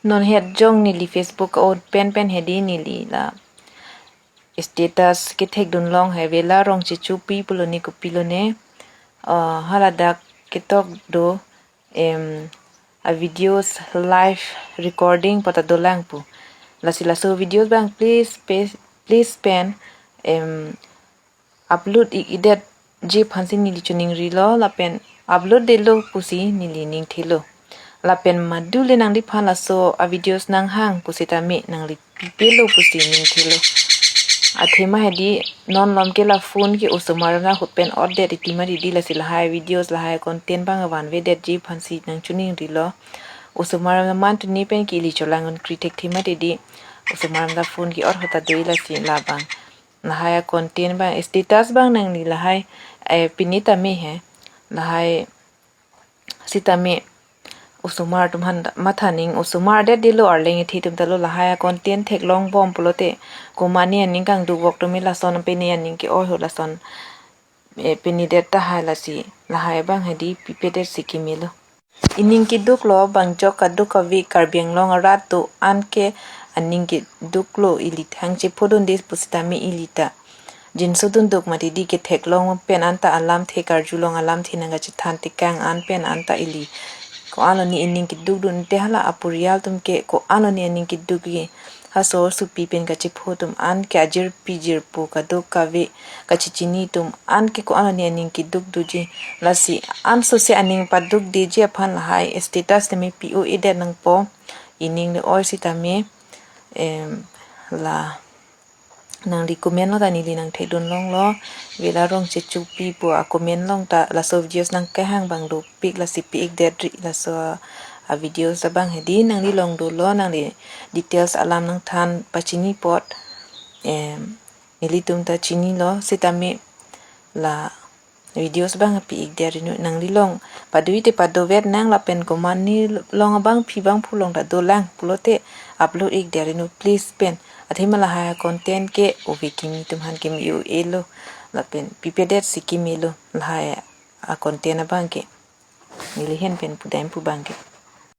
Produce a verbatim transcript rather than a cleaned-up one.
Non het jong neli Facebook account pen pen hedi neli la status kethekdun long he Vela Rongchechopi pulo ne kopilo ne. Uh, haladak ketok do em a videos live recording pata dolang pu. Lasi laso videos abang please pe-, please pen em upload ik-edetji aphansi neli choningrilo lapen upload detlo pusi neli ningthelo. Lapen madule nangliphan laso a videos nanghang pusitame nangli pipelo pusi ningthelo. Athema hedi non malom ke la phone ke osomar ahut pen otdet iti mati di, lasi lahai videos lahai content abang vanvedetji aphansi nangchoningrilo. Osomar aman tuni pen ke ili cholang un kritik thema di di. Osomar la phone ke ot hota doi lasi labang lahai a content abang status abang nangli lahai eh, pini tame he lahai sitame osomar atum aphan matha ning osomar det detlo, arleng ethi atum ta lo, lahai a content theklongbom pulote komat ne aning kangduk vok tame lason pini aning ke-oi ho lason eh, pini det tahai lasi lahai abang hedi pipedetsi kemelo. Ining keduklo, bang jok kaduk kave Karbi Anglong arat do-an ke aning keduklo, ili thang chephodunde pusitame ili ta jinsodunduk mati di, ketheklong pen anta alamthe karjulong, alamthe nangkachethan tekang an pen anta ili ko-an lo ne ining kedukdunte, hala aporial atum ke ko-an lo ne aning kedukji, haso supi pen kachepho atum an ke ajirpi jirpo kaduk kave kachechini atum an ke ko-an lo ne aning keduk doji. Lasi ansose aning padukdeji aphan lahai status tame pi-o-edet nangpo. Ining le-oi sitame em la nangli comment along ta neli nangthekdun longlo. Vela Rongchechopi pu a comment along ta laso videos nangkehang abang dopik, lasi pi-ikdetri laso a videos abang hedi. Nangli along dolo, nangli details alam nangthan pachini apot em nelitum ta chinilo, sitame la videos abang pi-ikdetri nu, nangli along padoi te padovet nang lapen komat ne along abangpi abangphu along ta dolang pulote upload ikdetri nu please pen. Athema lahai a content ke ove kimi atum aphan keme-o-elo lapen pipedetsi kemelo lahai a content abang ke. Neli ahin pen pudam pu abang ke.